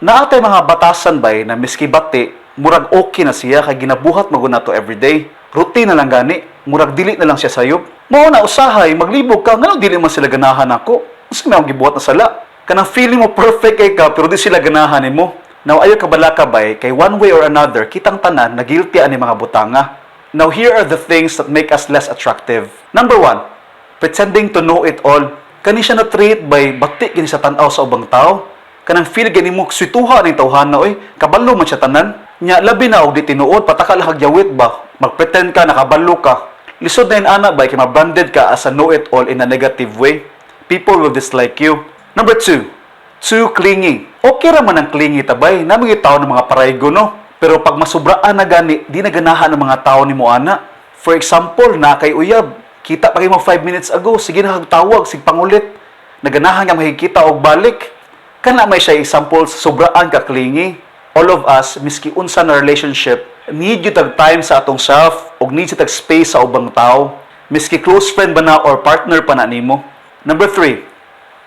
Naa tay mga batasan bay na miski bati, murag okay na siya kay ginabuhat man gud nato everyday. Routine na lang gani, murag dili na lang siya sayop. Mao na usahay maglibog ka nganong dili man sila ganahan ako. Unsa may akong gibuhat na sala? Kanang feeling mo perfect kay ka pero di sila ganahan nimo. Now ayo ka balaka bay kay one way or another kitang tanan na guilty ani mga butanga. Now here are the things that make us less attractive. Number one, pretending to know it all. Kani siya na trait bay bati gani sa tan-aw sa ubang tao. Kanang feel gani mo swituha ning tawhana oy, kabalo man siya tanan. Nya labi na og di tinuod, pataka lang kag yawit ba. Magpretend ka nakabalo ka. Lisod na ana bay kay ma-branded ka as a know it all in a negative way. People will dislike you. Number two, too clingy. Okay ra man ang clingy tabay, naa may tao ng mga paraygo, no? Pero pag masubraan na gani, di na ganahan ng mga tao nimo ana. For example, na kay uyab, kita pa kay mo 5 minutes ago, sige na kag tawag, sig pangulit. Naganahan nga makikita og balik. Kana may siya example sa sobraan ka clingy. All of us, miski unsa na relationship, need gyud tag time sa atong self ug need gyud tag space sa ubang tao. Miski close friend ba na or partner pa na nimo. Number three,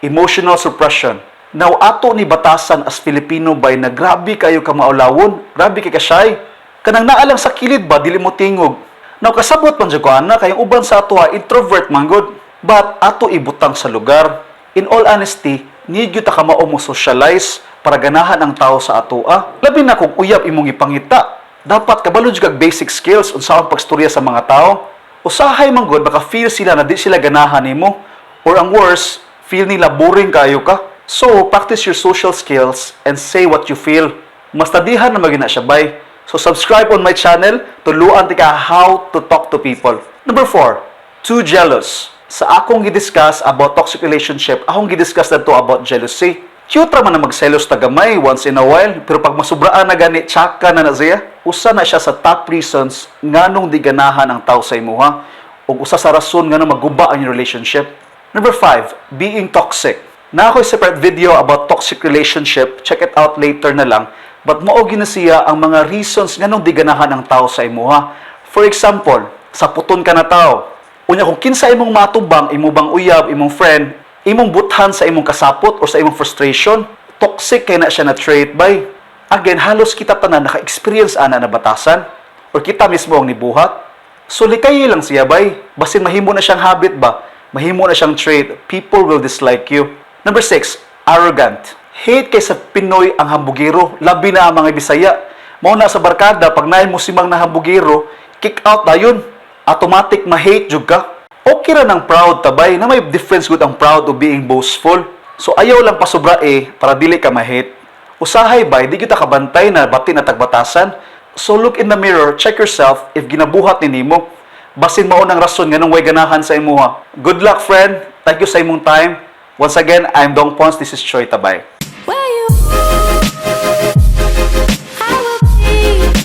emotional suppression. Now, ato ni batasan as Filipino bay na grabe kayo ka maulawon, grabe kay ka shy. Kanang naa lang sa kilid ba, dili mo tingog. Now, kasabot man jud ko ana, kay ang uban sa ato ha, introvert man gud. But ato ibutang sa lugar. In all honesty, need gyud ta kamao mo socialize para ganahan ang tao sa atoa. Labi na kung uyab imong ipangita. Dapat kabalo jud kag basic skills unsaon pagstorya sa mga tao. Usahay man gud baka feel sila na di sila ganahan nimo or ang worst, feel nila boring kayo ka. So, practice your social skills and say what you feel. Mas tadihan na magina siya bay. So, subscribe on my channel, tuluan tika how to talk to people. Number four, too jealous. Sa akong gidiscuss about toxic relationship, akong gidiscuss na to about jealousy. Cute ra man na magselos ta gamay once in a while, pero pag masubraan na gani, tsaka na na siya. Usa na siya sa top reasons nganong di ganahan ang tao sa imuha ug usa sa rason nganong maguba ang inyong relationship. Number five, being toxic. Naa ko'y separate video about toxic relationship. Check it out later na lang. But mao gyud na siya ang mga reasons nganong di ganahan ang tao sa imuha. For example, saputon ka na tao. Unya kung kinsa imong matubang, imo bang uyab, imong friend, imong buthan sa imong kasapot or sa imong frustration, toxic kay na siya na trait bay. Again, halos kita tanan naka-experience ana na batasan or kita mismo ang nibuhat. So likay lang siya bay. Basin mahimo na siyang habit ba? Mahimo na siyang trait. People will dislike you. Number six, arrogant. Hate kay sa Pinoy ang hambugiro, labi na ang mga Bisaya. Mao na sa barkada, pag naay mo simang na hambugiro, kick out dayon. Automatic ma-hate jud ka. Okay ra ng proud tabay, na may difference gud ang proud o being boastful. So ayaw lang pasobra eh, para dili ka ma-hate. Usahay bay, di kita kabantay na bati na tagbatasan. So look in the mirror, check yourself if ginabuhat ni nimo. Basin mao nang rason nganong way ganahan sa imuha. Good luck, friend. Thank you sa imong time. Once again, I'm Dong Pons. This is Choi Tabay. Where you I will be.